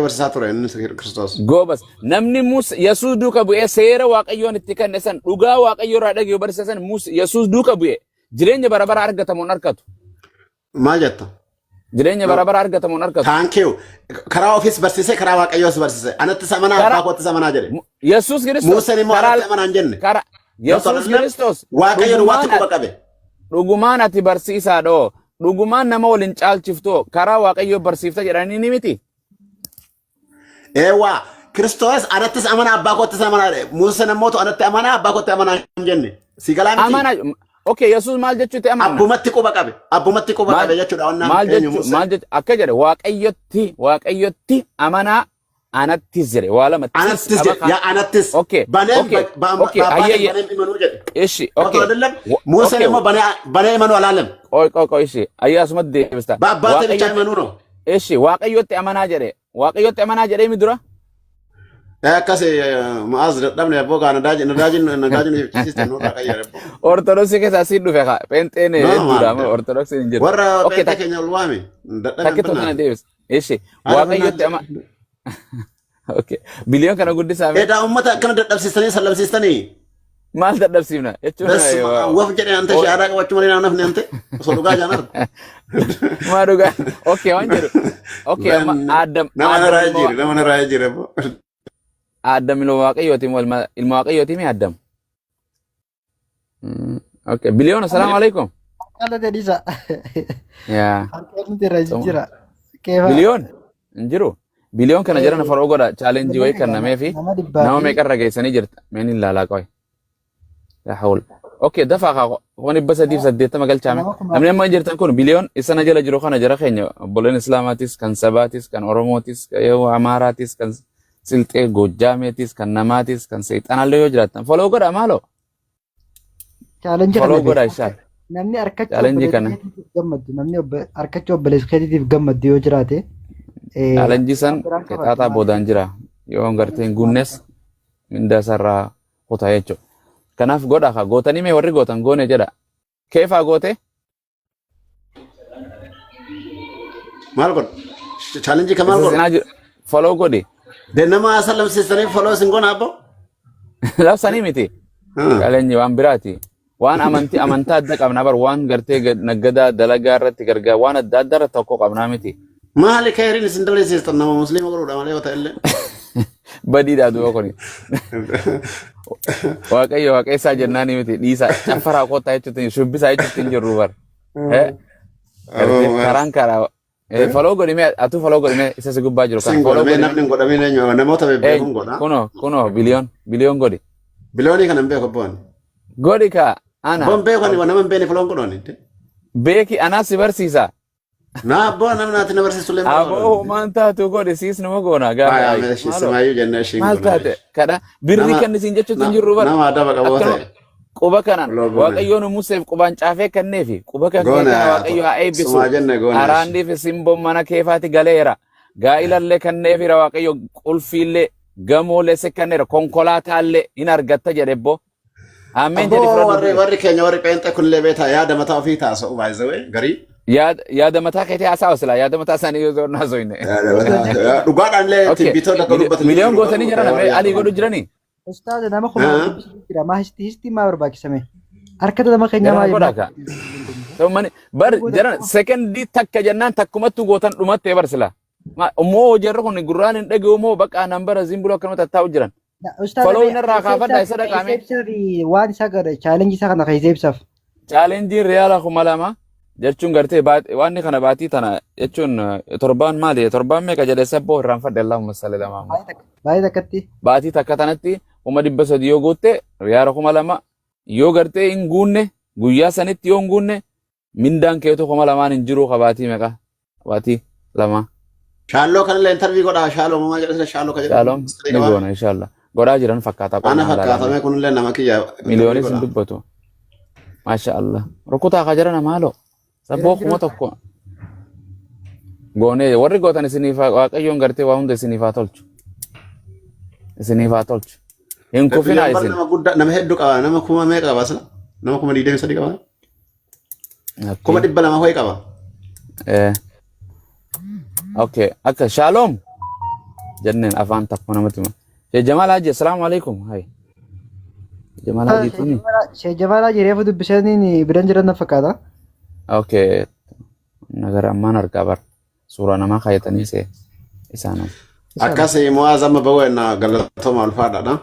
Barsiisaa ture inni Kiristoos. Goobas. Namni Mus Yesuus duuka bu'ee seera Waaqayyoon itti kenne san dhugaa Waaqayyoo irraa dhaga'e barsiisa san Mus Yesuus duuka bu'e jireenya bara bara argatamu hin argatu. Maal jetta? Jireenya bara bara argatamu hin argatu. Thank you. Karaa ofiis barsiise, karaa Waaqayyoos barsiise. Anattis amanaa, Karaa abbaa koottis amanaa jedhe. Yesuus Kiristoos Museen immoo karaa anatti amanaa hin jenne. karaa Yesuus ገብቷል አይደለም? Kiristoos Waaqayyoon waatti dhugumaan quba qabe. Dhugumaan ati barsiisaa dhoo dhugumaan nama waliin caalchiftoo karaa Waaqayyoo barsiifta jedhanii ni miti. Eewwaa Kiristoos anattis amanaa, abbaa koottis amanaa jedhe. Museen immoo anatti amanaa, abbaa kootti amanaa hin jenne. Si galaa miti? Amana okay, Yesuus maal jechuutti amanna? Abbumatti quba qabe. Abbumatti quba Maal qabe jechuudha. Onnaan maal eenyu jechuu Museen? Maal jechu akka jedhe? Waaqayyotti amanaa, anattis jedhe, waa lama tis Anattis qaba jedhe. kan Yaa anattis. okay Baneem okay okay በአባቴ ayyee baneem imanuu jedhe. ishi okay ገብቶሃል አይደለም? ሙሴን okay immoo banee imanuu alaalem. ቆይ ቆይ ቆይ ishi ayyee asumatti deebista. በአባቴ ብቻ Waaqayyotti imanuu ነው። ishi Waaqayyotti amanaa jedhe, Waaqayyotti amanaa jedhee mi dura? Akkas ma'aaz dadhabne abboo gaa nadaajin nadaajin nadaajin ibsiste nurraa qayyare abboo. Ortodoksii keessaa asii dhufe kaa pheenxeen No hedduudha maal amma ortodoksiin hin jiru. warra Okay, pheenxee keenya ol waame dadhabe takki tokko na hanbinaa. deebis. Ishi Haadha Waaqayyotti ama okay biliyoon kana guddisaa mee Edaa uummata akkana dadhabsiistanii sallamsiistanii. Maal dadhabsiifna jechuun Bes waf jedhe ante shaadaa qabachuu malee naaf ante osoo dhugaa jaan argu. Maa dhugaa okay waan jedhu okay amma Addam Nama Addam narraa ilma jijjiire, nama narraa jijjiire abboo. Addam ilma Waaqayyooti moo ilma Waaqayyooti mee Addam? Okay biliyoon assalaamu alaikum. Qalate dhiisa. Yaa Harka nuti irra jijjiira. Keefa. Biliyoon hin jiru. Biliyoon kana jedhan faroo godha challenge wayii Nama kennameefi nama dhibbaa nama fi meeqarra geessanii jirta meen hin laalaa qoy. Laa hawla. Okay dafaa kaa 380,000 galchaame. Nama kuma Namni amma hin jirtan kun biliyoon isana jala jiru kana jara keenya obboleen Islaamaatis kan sabaatis kan Oromootis kan yoo Amaaraatis kan Silxee Goojjaameetis kan namaatis kan seexanaallee yoo jiraattan follow godha maaloo. Challenge kana Follow godha beeku. inshaalla. Namni harkachuu Challenge obboleessa kana. keetiitiif gammaddu, namni harkachuu obboleessa keetiitiif gammaddu yoo jiraate Challenge san waan biraan qabaattu qixaaxaa maal boodaan jira. Yoo gartee hin guunnes mindaa isaarraa kutaa jechuudha. Kanaaf godha kaa gootanii mee warri gootan goone jedha. Keefaa goote? Maal godhu? Challenge kan maal Isa godhu? sinaa jiru. Follow godhi. De nama sallamsiistanii follow isin goona abboo? Labsanii miti. Challenge waan biraati. Waan amantii amantaa adda qabna bar waan gartee naggadaa dalagaa irratti gargaar waan adda addaa irratti tokko qabnaa miti. Maali khayriin isin dalasiistan nama musliima godhuudha malee yoo ta'e illee. Badiidha duuba kuni. Waaqayyo waaqessaa jennaan miti dhiisaa caffaraa kottaa jechuutti shubbisaa jechuutti hin jirru bar. Gartee karaan karaa follow godhi mee, atuu follow godhi mee, isa si gubbaa jiru kana Sin follow godhamee godhi namni mee. hin godhamin eenyu namoota bebbeekuun godha. Kunoo kunoo biliyoon biliyoon godhi. Biliyoonii kana hin beeku abboon. Godhi kaa ana. Abboon beeku ani nama hin beekne follow godhoon. Beeki anaa si barsiisa. Na abboo namni naatti na barsiisu illee Aboo homaan taatu godhi siis numa goona gaafa Faaya ayi meeshi maaloo simaayyuu jennee ishiin maal goona. taate kadha birrii Nama kan isin jechuutti hin jirru bar nama adaba qaboo akkanuma ta'e. Quba kanaan Loo goone. Waaqayyoon Museef qubaan caafee kenneefi quba kan kee Goone kana Waaqayyo haa eebbisu. Sumaa jenne goone. Araannii fi simboon mana keefaati galeera. Gaa'ilallee kenneefira Waaqayyo, qulfiillee gamoolee si kenneera, konkolaataallee hin argatta jedhe bbo. Ameen jedhi Abboo fudhadhu warri du'e. warri keenya warri pheenxee kunillee beektaa yaada mataa ofii taasa'u baay'isawee garii. Yaada mataa keetii haasa'a silaa yaada mataa isaanii yoo zoon haasoyne. Yaada mataa dhugaadhaan illee timbitoota akka dubbatan Miliyoon jiru gootanii garuu jiran warri yaada alii godhu mataa. jiranii. Ustaaza nama kuma dubbisutu jira. Maa histi histi maa barbaachisame? Harka nama keenyaa Jarana maa godhaa kaa. So mani bar jaran sekondii takka jennaan takkumattu gootan dhumattee bar sila. Immoo jarri kun gurraan hin dhaga'u moo bakka nan bara zimbuloo akkanuma tattaa'u jiran. Ustaaza Follow irraa kaafadhaa isa dhaqaame. Ibsaa fi waan isaa godhe challenge isaa kana keessa ibsaaf. Challengeiin riyaala 2000 jechuun gartee waan kana baatii tana jechuun torbaan maali torbaan meeqa jedhe sabboo irraanfadhe Allahumma salli ala Muhammad. Baay'ee takkatti. Baatii takka tanatti 300,000 yoo guutte riyaala 2000 yoo gartee hin guunne, guyyaa sanitti yoo hin guunne, mindaan keetu 2000n hin jiru ka baatii meeqa baatii lama. Shaalloo kanallee interview godhaa, shaaloo mamaa jedha shaaloo ka jedhamu. Shaaloom ni goona inshallah. Godhaa jiran fakkaata Ana qonnaan laalame. fakkaatamee kunillee nama kiyya interview Miliyoonis hin godhaa. dubbatu. Maasha Allah. Rukutaa ka jiran maaloo. Sabboo 1000 goonee warri gootan isiniif Waaqayyoon gartee waa hunda isiniif haa tolchu. Isiniif haa tolchu. Hin kufinaa Biliyoon bar isin. nama guddaa nama hedduu qaba, nama kuma meeqa qaba sila? Nama 23,000 qaba. 200,000 ho'i qaba. Okay. Akka Shalom. Jenneen afaan takko namatti hima. Sheekh Jamaal Haji, assalaamu alaikum. Hai. Jamaal Haji tuni. Sheekh Jamaal Haji reefu dubbisanii biran jiran na fakkaata. Okay. Nagara ammaan argaa bar. Suuraa namaa kaayatanii see isaanuma. Akkas Mu'aaz amma ba'u na galatooma ulfaadhaadha.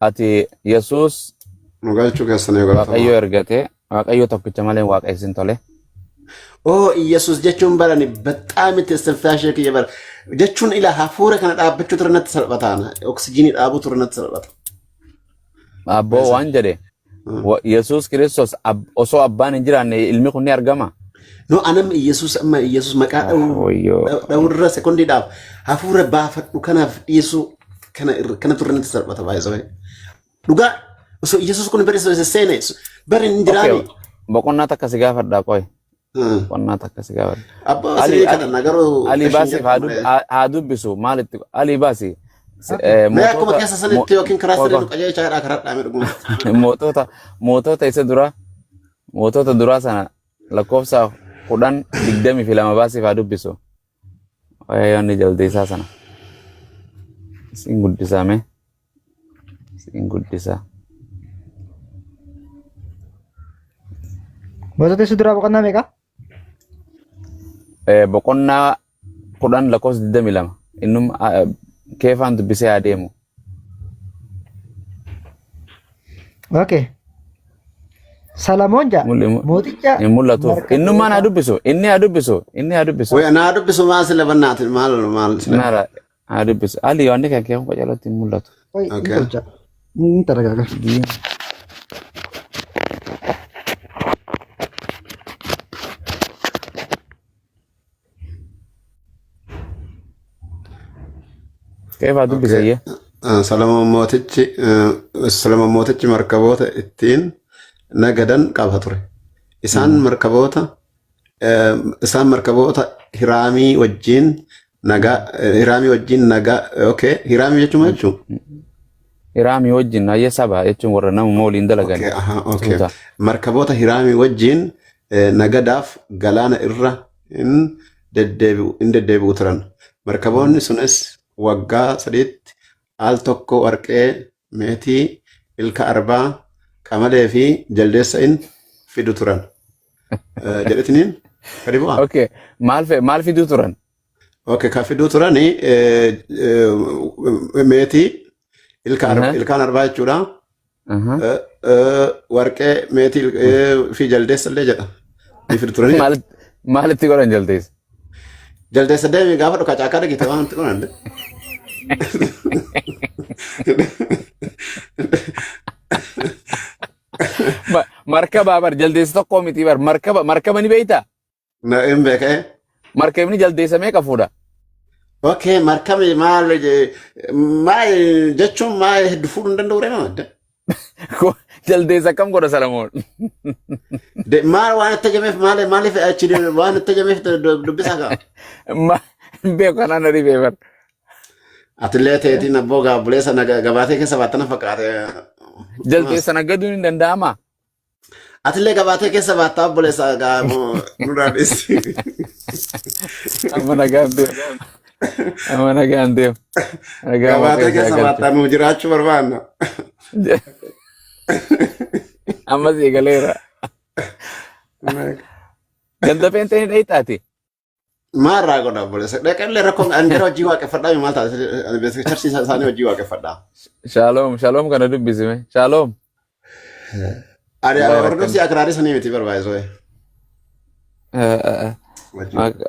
Ati Yesuus Nu galchuu keessan yoo Waaqayyo galatooma. ergate Waaqayyo tokkicha malee waaqa isin tole. Oo Iyyasuus jechuun barani baxaam itti istinfaashee kiyya bara. Jechuun ila hafuura kana dhaabbachuu ture natti salphataana. Oksijiinii dhaabuu ture natti salphata. Abboo waan jedhe Yesuus Kiristoos osoo abbaan hin jiraanne ilmi kun ni argama. No anam Iyyasuus amma Iyyasuus maqaa dha'uu Wayyoo. dha'uurra sekondiidhaaf hafuura baafadhu kanaaf dhiisuu kana kana turre natti salphata baay'isoo. Dhugaa osoo Iyyasuus kun bari seene bari hin Okay, jiraani. boqonnaa takka si gaafadha qoy. Boqonnaa takka si gaafadha. Abbaa Ali sirrii Ali kadhanna garuu Ali gashin baasiif jedhu malee. haa dubbisu maalitti Ali baasi. Mee akkuma Mootota keessa sanitti yookiin karaa qoy sirrii nu qoy qajeelchaadhaa karaa dhaame dhugumatti. mootota isa dura mootota duraa sana lakkoofsa 10 22 baasiif haa dubbisu. Waa'ee inni jaldeessaa sana. Siin guddisaa mee? Siin guddisaa. Mootota isa duraa boqonnaa meeqa? Boqonnaa 10 lakkoofsa 22. Innum keefaan dubbisee haa deemu. Okay. Salamoon ja'a mooticha Hin mul'atuuf. Innummaan haa markaboota dubbisu. Inni haa dubbisu. Inni haa dubbisu. Way naa dubbisu maal sila bannaatin maal maal sila. Nara haa dubbisu. Ali yoonni kan kee kun qacarratti hin mul'atu. Oi, hin Okay. tolcha. Hin targaaga. Diin. Keef haa dubbisa Okay. iyyee. Salomoon mootichi Salomoon mootichi markaboota ittiin nagadan qaba ture. Isaan markaboota isaan markaboota Hiraamii wajjin nagaa Hiraamii wajjin nagaa okay Hiraamii jechuun maal jechuun? Hiraamii wajjin hayyee saba jechuun warra namuma waliin dalagan. Okay, aha, okay. Tuuta. Markaboota Hiraamii wajjin nagadaaf galaana irra hin deddeebi'u turan. Markaboonni sunis waggaa sadiitti al tokko warqee, meetii, ilka arbaa, qamalee fi jaldeessa in fidu turan. Jedhetiniin gadi bu'aa. Okay. Maal fiduu turan? Okay, kan fiduu turani meetii, ilkaan arbaa jechuudha. Warqee, meetii fi jaldeessa illee jedha. Ni fidu turani. Maalitti godhan jaldeessa? Jaldeessa deemi gaafa dhuka caakaa dhagite waan itti godhan. Markaba bar jaldeessa tokko miti bar markaba markaba ni beektaa? Na hin beekee. Markabni jaldeessa meeqa fuudha? Okay, markabni maal maal jechuun maal hedduu fuudhuu hin danda'u ree madda. Jaldeessa akkam godha Salamoon? Maal waan itti ajameef maal maaliif achi waan itti ajameef dubbisaa kaa? Hin beeku kanaan na dhibee bar. Atillee teetiin abboo gaabbuleessa gabaatee keessa baattana fakkaate. Jaldeessa naggaduun hin danda'amaa? Atillee gabaatee keessa baattaa obboleessa nurraa dhiisi. Amma nagaan deemu. Amma nagaan deemu. Nagaan Gabaatee Waaqayyo si keessa haa baattaa nu jiraachuu barbaanna. galchu. Amma si galeera. Ganda peenxee ni dhayxaati. Maal irraa godha obboleessa? Dhaqallee rakkoon an gara hojii waaqeffadhaa maal ta'a? Charsii isaanii hojii waaqeffadhaa. Shaaloom shaaloom kana dubbisime. Shaaloom. Ani Wallahi ortodoksii akraarii sanii miti barbaachisoo.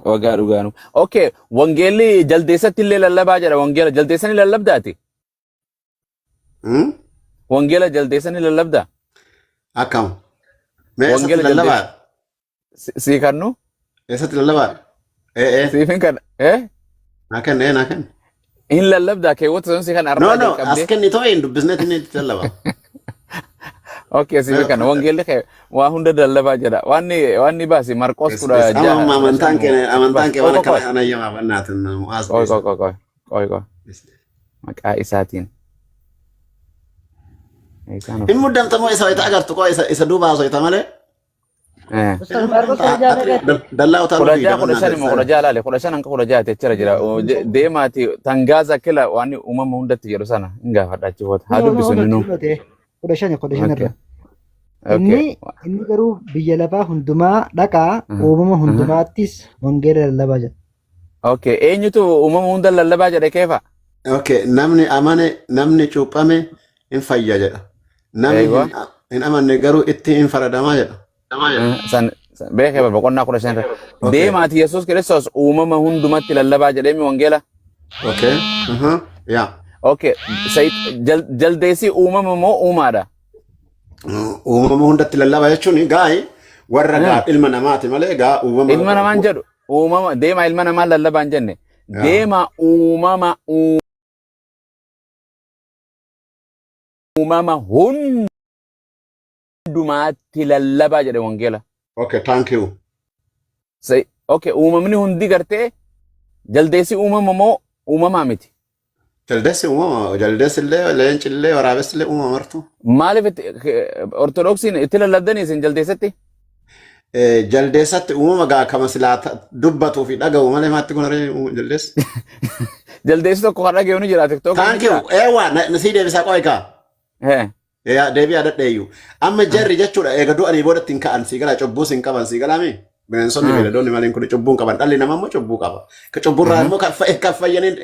Wagaa dhugaanu. Okay, wangeelli jaldeessatti illee lallabaa jedha wangeela. Jaldeessa ni lallabdaati? Wangeela jaldeessa ni lallabdaa? Akkam. Mee eessatti Wangeela lallabaa? Sii kannu? Eessatti lallabaa? Ee ee. Siif hin kan eh? Naa kenna ee naa kenna. Hin lallabdaa keewwata sun si kan No arraa no as jalqabdee. kenni too hin dubbisneet inni itti lallaba. Okay, siif kan wangeelli kee waa hunda lallabaa jedha. Waan ni baasi Marqoos 16 Amma amantaan 15 kee amantaan kee Qoy waan qoy akkana kana ayyamaa bannaatin mu'aaz qoy dhiisa. qoy qoy qoy qoy maqaa isaatiin. Isaan Hin muddamtamoo isa wayita agartu qoo isa duuba haasofta malee. Ustaz Maarqos 16 meeqa jette? Dallaa utaaluu Kudha fiiga jaha kudha mannaa shan immoo 16 laale 15 hanga 16 achirra jira. Deemaati tangaaza kila waan uumama hundatti jedhu sana hin gaafadha achi booda. Haa Kunoo dubbisu kunoo inni nuu. kunoo ta'e 15 15 Okay. irra. Okay. Inni garuu biyya lafaa hundumaa dhaqaa uumama hundumaattis wangeela lallabaa jedha. Okay. Eenyutu uumama hunda lallabaa jedhe keefa? Okay, namni amane namni cuuphame hin fayya jedha. Namni Eeywaa. hin amanne garuu itti hin faradamaa jedha. San beekee boqonnaa 15 irra. Okay. Deemaati Yesuus Kiristoos uumama hundumatti lallabaa jedhee mi wangeela? Okay. Yeah. Okay. Jaldeessi uumama moo uumaadha? Uumama hundatti lallabaa jechuun gaayi warra gaa ilma namaati malee gaa uumama. Ilma namaan jedhu uumama deemaa ilma namaa lallabaa hin jenne. Deemaa uumama uumama hundumaatti lallabaa jedhe wangeela. Okay, thank you. Okay, uumamni hundi gartee jaldeessi uumama moo uumamaa miti? Jaldeessi uumama, jaldeessi illee, leenci illee, waraabessi illee uumama martu. Maaliif Ortodoksiin itti lallabdanii isin jaldeessatti? Jaldeessatti uumama gaa kama silaa dubbatuu fi dhaga'u malee maatti kun haree jaldeessi. Jaldeessi tokko kan dhaga'u ni jira TikTok ni Thank you. jira. Eewwa, na sii deebisaa qo'e kaa. Yaa deebii yaadadheeyyu. Amma jarri jechuudha eega du'anii booda ittiin ka'an sii galaa cubbuus hin qaban sii galaami. Bineensonni beeyladoonni maaliin kun cubbuu hin qaban dhalli namaa immoo cubbuu qaba. Ka cubburraa immoo kan fayyaniin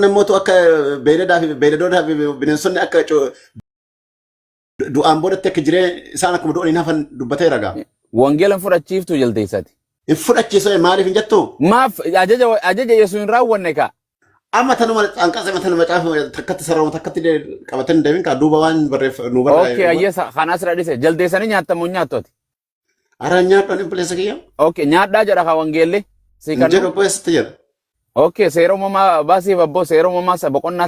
namoota akka beeyladaa fi beeyladootaa fi bineensonni akka du'aan boodatti akka jiree isaan akkuma du'aniin hafan dubbateera gaa. Wangeela hin fudhachiiftuu jaldeessati. Hin fudhachiisu maaliif hin jettu? Maaf ajaja Yesuus hin raawwanne kaa. Amma tanuma anqasa tanuma macaafa takkatti sararuma takkatti qabatanii hin deemin kaa duuba waan barreeffa nu Okay, barreeffa. ayyee kanas irra dhise. Jaldeessanii nyaatamu hin nyaattu ati. Ara nyaadhu ani obboleessa kiyya. Okay, nyaadhaa jedha kaa wangeelli. Sii Hin jedhu kannu. obboleessatti jedha. Okay, seera uumamaa baasiif abboo seera uumamaa boqonnaa